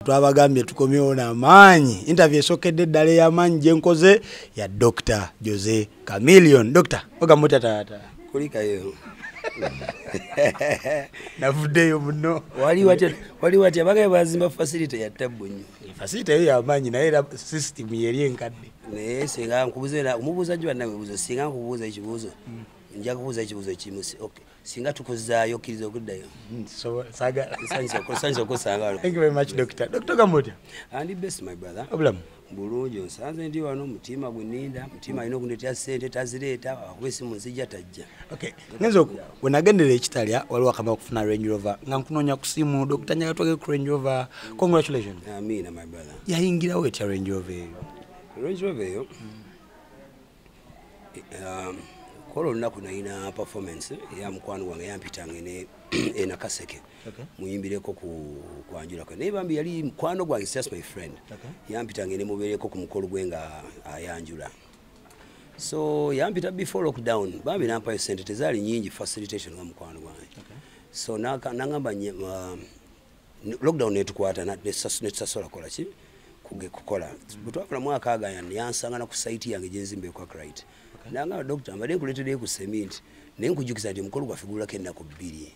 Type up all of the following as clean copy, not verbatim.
Twabagambye tukomyewo n'amaanyi. Interview esookedde eddala ey'amaanyi gye nkoze ya Dr. Jose Chameleone. Dr. ogamba otya taata? Kulikayo. Navuddeyo muno. Wali watya bagaye bazimba facility ya tabbu nnyo. Facility eyo y'amaanyi, naye era system yeri enkadde. Naye singa nkubuuza, omubuuza jjo bannange, singa nkubuuza ekibuuzo, nja kubuuza ekibuuzo kimu. Okay. Singa tukuzaayo, okkiriza okuddayo? Saagala. Nsanyusa okusanga wano. Thank you very much, Doctor. Doctor, ogamba otya? Ndi best, my brother. Obulamu? Bulungi, onsanze ndi wano, mutima gwe nninda, mutima alina okundeetera ssente tazireeta, akuba essimu nzijja tajja. Okay. Ngenza we nagendera ekitalya, waliwo akama okufuna Range Rover nga nkunoonya ku simu, Dr. nyaga twage ku Range Rover. Congratulations. Amiina, my brother. Yayingirawo etya Range Rover eyo? Range Rover eyo, kola olunaku nalina performance eya mukwano gwange, yampitanga ene enakaseke muyimbireko ku kwanjulako, naye bambi yali mukwano gwange, just my friend. Yampitanga ene mubeereko ku mukolo gwe nga ayanjula. So yampita before lockdown, bambi nampayo sente, tezaali nyingi, facilitation nga mukwano gwange. So nangamba lockdown netukwata, netusasobola kola ki kukola. Bwe twafuna mwaka agaya, yansanga na ku site yange gyenzimba ekwa right. Nangamba, "Doctor, mbadde nkuleeteddeyo ku cement, naye nkujjukiza nti omukolo gwaffe gulako ennaku 2,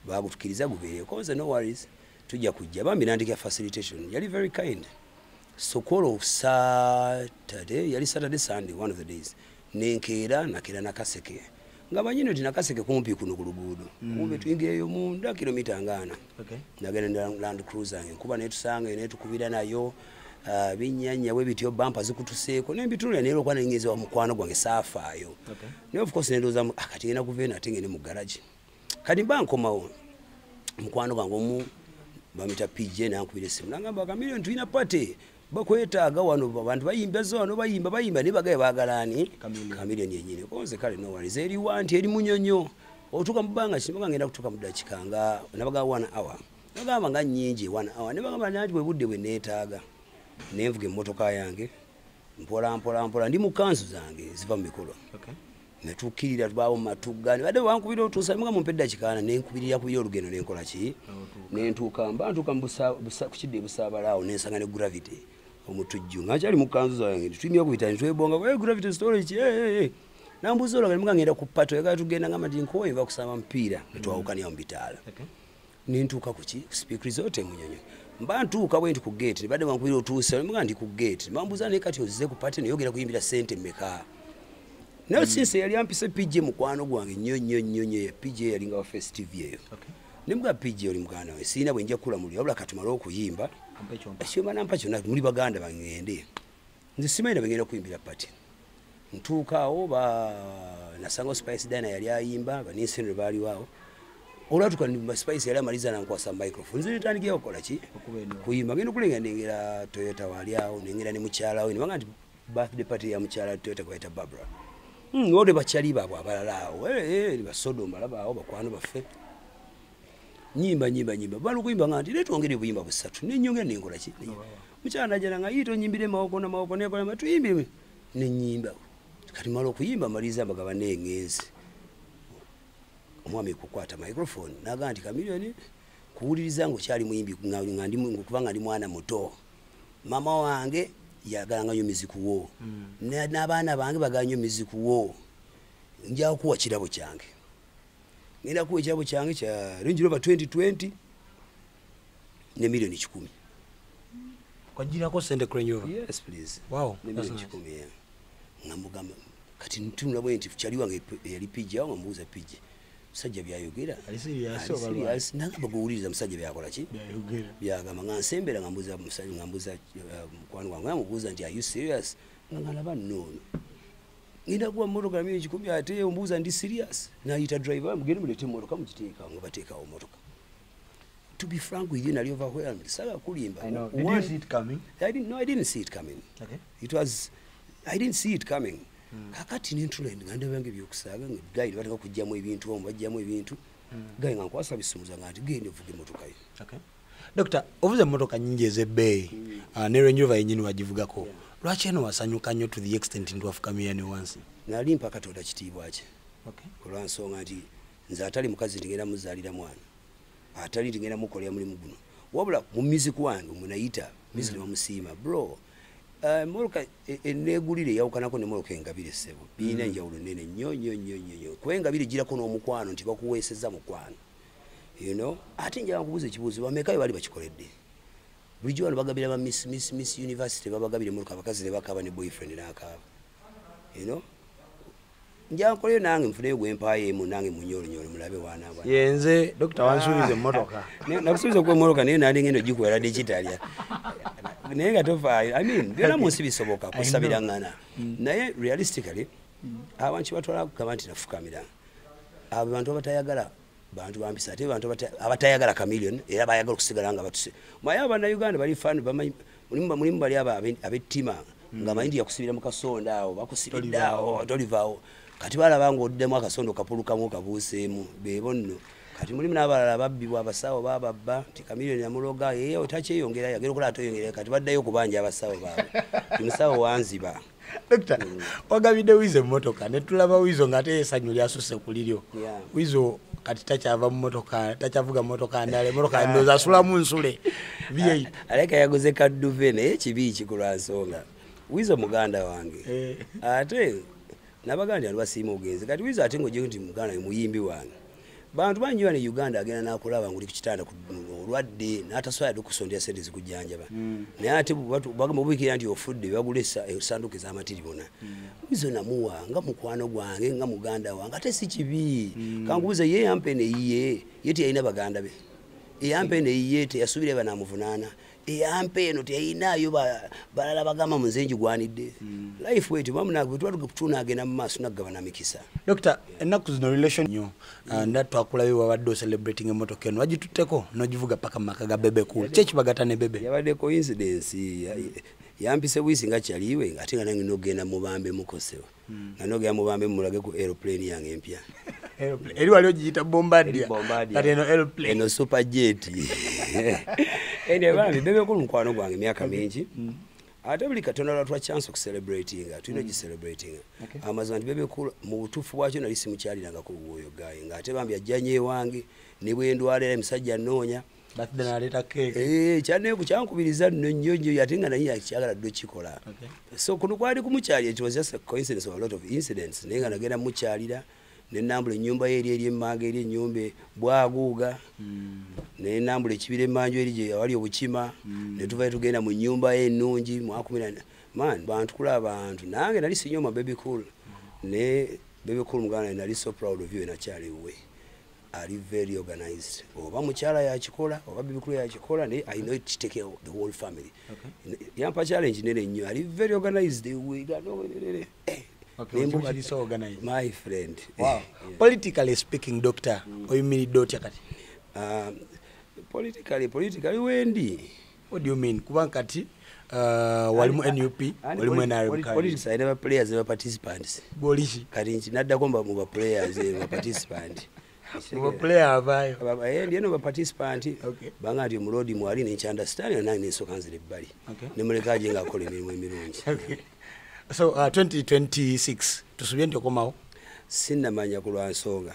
bagutukiriza gubeereko." Nze, "No worries, tujja kujja." Bambi nandikya facilitation, yali very kind. So kwolwo Saturday, yali Saturday, Sunday, one of the days, nenkeera, nakeera Nakaseke, nga manyino nti Nakaseke kumpi kuno ku luguudo, kumpi tuyingireyo munda kilomita ngaana. Nagenda Land Cruiser yange, nkuba netusanga, netukubira nayo binnyanya bwe bityo, bampa zikutuseeko, nembitulira, naye olwokuba nengezi wa mukwano gwange saafaayo. Naye of course nendowooza, "Ah, kati ngenda kuva eno ate ngende mu garage." Kati mba nkomawo, mukwano gwange omu bamita PJ nankubira essimu, nangamba, "Chameleone, tulina party, bakwetaaga wano, abantu bayimba zo wano, bayimba bayimba, naye bagaye baagala ani?" Chameleone yennyini. Konze, "Kale, no worries, eriwa?" Nti, "Eri Munyonyo." "Otuuka mu bbanga ki?" Nibaga ngenda kutuuka mu dakiika nga nabaga one hour. Nagamba nga nnyingi one hour, nebagamba nanti bwe budde bwe neetaaga. Nenvuga emmotoka yange mpola mpola mpola, ndi mu kanzu zange ziva mu mikolo. Netukkirira, tubaawo mu matugga, badde bankubira otuusa nga mumpe eddakiika 40, nenkubirira kubiri olugendo, nenkola ki, nentuuka. Mba ntuuka mu ku kidde ebusaabala awo, nensanga ne Gravity omutujju nga nkyali mu kanzu zange, tutumya ku bitani, twebonga, "Hey, Gravity, story ki?" "Hey, hey, hey." Nambuuza olwo nga ngenda ku party, oyagala tugenda? Ngamba nti nkooye, nva kusamba mupiira. Netwawukanira mu bitaala. Nentuuka ku ki, ku Speke Resort e Munyonyo. Mba ntuuka bwe nti ku gate, badde bankubira, "Otuuse?" Nga ndi ku gate. Bambuuza, "Naye kati ozze ku party, naye ogenda kuyimbira ssente mmeka?" Naye since yali ampise PJ, mukwano gwange nnyo nnyo nnyo nnyo, PJ yalinga wa Face TV eyo. Ne muga, "PJ, oli muganda wange, sirina bwe nja kulamulira, wabula katumale okuyimba, ekyoma nampa kyonna, muli baganda bangende." Nze simanyi na bengenda kuyimbira party. Ntuuka awo, ba nasanga Spice Diana yali ayimba, baninsenero baaliwo awo. Olwatuka Spice yali amaliza, nankwasa microphone, nze netandikira okukola ki, kuyimba. Ngenda okulenga, nengera Toyota wali awo, nengera ne mukyala we, nebanga nti birthday party ya mukyala Toyota gwe bayita Barbara. Olwo bakyali baabwe abalala awo, basodom balaba awo, bakwano baffe. Nyimba nyimba nyimba, bala okuyimba nga nti leetwongere obuyimba busatu, nenyongera, nenkola ki. Mukyala najjala nga yiita, "Onyimbire mawoko na mawoko," nekola, "Tuyimbire." Nenyimba. Kati mala okuyimba, maliriza, mbagaba nengenzi, omwami kukwata microphone nagaa nti, "Chameleone, kuwuliriza ngaokyali muyimbi, kubanga ndi mwana muto, mama wange yagalanga nnyo music wo, n'abaana bange bagala nnyo music wo. Nja kuwa kirabo kyange, ngenda kuwa ekirabo kyange kya Range Rover 2020 ne miliyoni 100." Kwagirako sente ku Range Rover? Yes, please. Wow, ne that's miliyoni nice. 100, yeah. Nga mugamba kati ntunula bwe nti kyali wange yali PJ awo, nga mubuuza, "PJ, musajja byayogera Ali serious Ali oba serious?" Nagamba, "Gwewuliriza musajja byakola ki, Byayogera. byagamba." Nga nsembera, nga mbuuza musajja, nga mbuuza mukwano gwange, nga mubuuza nti, "Are you serious?" Nga ngalaba noono ngenda kuwa mmotoka miliyoni 100, ate ombuuza ndi serious. Nayita driver, "Mugende muleete emmotoka mugiteeka." Nga bateekawo motoka. To be frank with you, nali overwhelmed, saga kulimba. I know. Did you see it coming? I didn't, no, I didn't see it coming. It was, I didn't see it coming. Kakati nentula nga ndabanga ebyokusaaga, nga guy bateka kujjamu ebintu omwo, bajjamu ebintu, guy nga nkwasa bisumuza, nga nti, "Genda ovuga emmotoka yo." Okay. Doctor, ovuze emmotoka nnyingi ez'ebbeeyi, ne Range Rover yennyini wagivugako. Lwaki eno wasanyuka nnyo to the extent nti wafukamira ne wansi? Nali mpa Katonda kitiibwa kye, olwansonga nti nze atali mukazi nti ngenda muzaalira mwana, atali nti ngenda mukolera mulimu guno. Wabula mu music wange munayita music nebamusiima. Bro, emmotoka eneegulire eyawukanako nemmotoka engabire, ssebo, birina enjawulo nene nnyo nnyo nnyo nnyo nnyo, kuba engabire girako n'omukwano nti bakuweesezza mukwano. Ate njala nkubuuza ekibuuzo: bameka bwe bali bakikoledde? Bulijjo wano bagabira ba Miss University, babagabira emmotoka, abakazi ne bakaaba ne boyfriend n'akaaba. Njala nkoleyo nange nfuneyo gwempaayo emu nange munyolonyolo mulabe wanaaba. Yenze Dokita, wansuubiza emmotoka. Nakusuubiza okuwa emmotoka, naye nali ngenda ogikuwera digitalya, naye nga tofaayo. I mean, byonna mu nsi bisoboka kusabiraŋŋana, naye realistically abantu kibatwala kugamba nti nafukamira abo bantu abatayagala bantu bampisa, ate bantu abatayagala Chameleon era bayagala okusigala nga batuse maye. Abannayuganda bali fani, bamanyi mulimu bali abo ab'ettima nga manyi nti yakusibira mu kasonda awo, bakusibidde awo tolivaawo. Kati balaba ng'oddemu akasondo kapulukamu kabuuseemu, beebo nno. Kati mulimu n'abalala babbibwa, abasawo bababba nti Chameleon yamuloga, ye takyeyongera, yagenda okola atoyongera. Kati baddayo okubanja abasawo baabwe ti musawo wanziba. Dokita, wagabidde Wizo emmotoka ne tulaba Wizo ng'ate essanyu lyasusse ku liryo. Wizo kati takyava mu motoka, takyavuga motoka ndala, emotoka ndowooza asulamu nsule V8. Aleka yaguze kadduve, naye kibi kikulwa nsonga. Wizo muganda wange. Ate nabagamba nti basiima ogenze. Kati Wizo ate ng'ogyeko nti muganda wange, muyimbi wange, bantu bangi wano e Uganda agenda nakulaba nguli ku kitanda olwadde n'atasobola yadde okusondera sente zikujjanjaba, naye ate bagamba obubikira nti ofudde, bagula esanduuko ez'amatiribona. Wizo namuwa nga mukwano gwange, nga muganda wange, ate si kibi. Kankubuuze, ye yampa eno eyiye, ye teyalina baganda be? Eyampa eno eyiye teyasuubira banamuvunaana? Eyampa eno teyayinaayo balala bagamba muze njigwanidde? Life bwetyo, tunagenda mu maaso naggabana mikisa. Dokita, ennaku zino relation nnyo nda twakulabye wabadde ocelebrating emmotoka eno, wagitutteko n'ogivuga paka mu maka ga Bebe Cool. Ki ekibagata ne Bebe? Yabadde coincidence. Yampise bwisi nga kyaliwe, ate nga nange nogenda mubambe mukosewa, nga nogenda mubambe mulage ku aeroplane yange empya. Aeroplane. Eri wali ogiyita Bombardier. Bombardier. Kati eno aeroplane. Eno super jet. Ene bambi Bebe Cool mukwano gwange emyaka mingi, ate buli Katonda lwatwa chance okucelebratinga tulina ogicelebratinga. Amazima nti Bebe Cool mu butuufu bwakyo nali simukyalirangako oyo gaye, ng'ate bambi ajjanye ewange ne bwe ndwala, era emisajja nnoonya. Birthday naleeta keeke. Eh, kyankubiriza nno nnyo nnyo, ate nga naye kyagala dde okikola. So kuno kwali kumukyalira, it was just a coincidence of a lot of incidents, naye nga nagenda mukyalira nenambula ennyumba ye eri emmanga eri ennyumba bwaguuga, nenambula ekibira emmanju eri gye awali obukima, ne tuvayo tugenda mu nnyumba ye ennungi mwakumira. Man, bantu kula abantu nange nali sinyoma Bebe Cool, ne Bebe Cool muganda, nali so proud of you. Nakyali we ali very organized, oba mukyala yakikola oba Bebe Cool yakikola, naye I know it take care of the whole family. Yampa challenge nene nnyo, ali very organized. Okay, Nembuka- kiri so organized. My friend. Wow. Yeah. Politically speaking, doctor, oyimiridde otya kati? Politically wendi. What do you mean? Kuba kati walimu NUP, walimu NRM kale. Politics alina ba players ne ba participants. Gw'oliki? Kati nti naddako mu ba players, ba participant. Mu player avaayo. Ndi eno ba participant. Banga nti omulodi mwali nenkyunderstand, nange nensooka nzira ebbali. Nemuleka aje ng'akola emirimu emirungi. Okay. So 2026 tusubye nti okomawo? Sinnamanya ku lwa nsonga,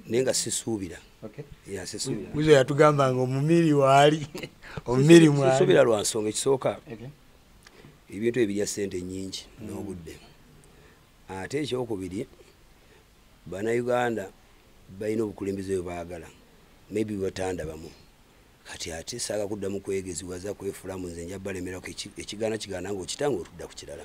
naye nga sisuubira. Yeah, sisuubira. Wizo yatugamba nga omumiri waali. Omumiri mwali. Sisuubira lwa nsonga ekisooka, ebintu ebirya ssente nnyingi n'obudde. Ate ekyokubiri, Bannayuganda balina obukulembeze bwe baagala, maybe bwebatandabamu. Kati ate saaga kuddamu kwegeziwaza kwefulamu, nze nja balemerako ekigaana kigaana ng'okitanga otudda ku kirala.